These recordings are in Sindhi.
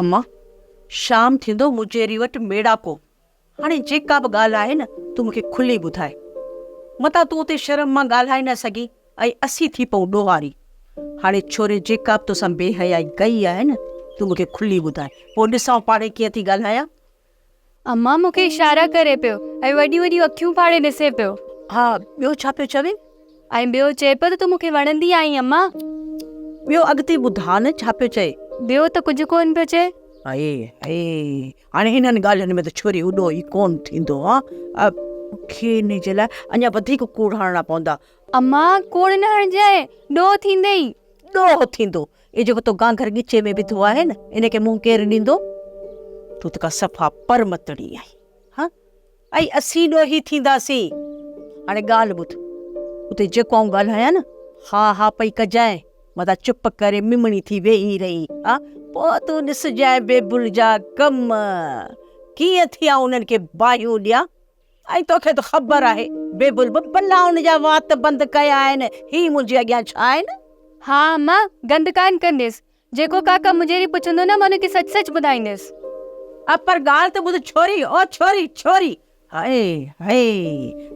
اما، شام ٿيندو مجيري وٽ ميڙاڪو. هاڻي جيڪا به ڳالهه آهي نه تون مون کي کلي ٻڌاء. متان تون اتي شرم مان ڳالهائي نه سگهين ۽ اسين ٿي پئون ڏوهاري. هاڻي ڇوري جيڪا به توسان بي حيائي ڪئي آهي نه تون مون کي کلي ٻڌاء. پوء ڏسان پاڻهي ڪيئن ٿي ڳالهايان. اما مون کي اشارا ڪري پيو ۽ وڏيون وڏيون اکيون ڦاڙي ڏسي پيو. ها ٻيو ڇا پيو چوي؟ ۽ ٻيو چئي پيو ته تون مون کي وڻندي آهين اما. ٻيو اڳتي ٻڌاء نه ڇا پيو چئي؟ ٻيو ته ڪجهه ڪونه پيو چئي. هي هي هاڻي انهن ڳالهين ۾ ته ڇوري اڏو ئي ڪونه ٿيندو ها. مون کي ان جي لاء اڃا وڌيڪ ڪوڙ هڻڻا پوندا. اما ڪوڙ نه هڻجانء ڏوهه ٿيندئي. ڏوهه ٿيندو؟ اهو جيڪو تو گانگهر ڳچي ۾ وڌو آهي نه، ان کي منهن ڪير ڏيندو؟ تون ته ڪا صفا پرمتڙي آهين. ها، ۽ اسين ڏوهي ٿينداسين. هاڻي ڳالهه ٻڌ، اتي جيڪو آئون ڳالهايان نه، ها ها پئي ڪجانء، متان چپ ڪري ممڻي ٿي ويهي رهين. ها، پوء تون ڏسجانء بيبل جا ڪم، ڪيئن ٿي آئون انهن کي باهيون ڏيان. ۽ توکي ته خبر آهي، بيبل به بلائن جا وات بند ڪيا آهن، هي منهنجي اڳيان ڇا آهن؟ ها اما، گند ڪانه ڪنديس. جيڪو ڪاڪا مجيري پڇندو نه، مان ان کي سچ سچ ٻڌائينديس. پر ڳالهه ته ٻڌ ڇوري، او ڇوري، ڇوري! هاء هاء،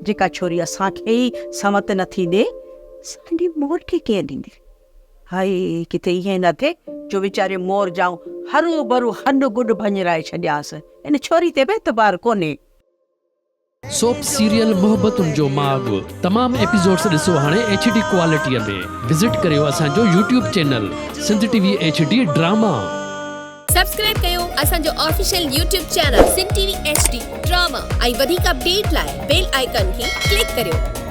جيڪا ڇوري اسان کي ئي سنوت نٿي ڏي، سا ڏي مور کي ڪيئن ڏيندي؟ هاء، ڪٿي ائين نه ٿئي جو ويچاري مور جا آئون هروڀرو هڏ گڏ ڀڃرائي ڇڏيانس. ان ڇوري تي به اعتبار ڪونهي. سوپ سيريل محبتن جو ماڳ تمام ايپيسوڊس ڏسو هاڻي ايڇ ڊي ڪوالٽي ۾ وزٽ ڪريو اسان جو YouTube channel Sindh T V H D drama. Subscribe ڪيو اسان جو official YouTube channel Sindh T V H D drama ۽ وڌيڪ اپڊيٽ لاء بيل آئيڪان کي ڪلڪ ڪريو.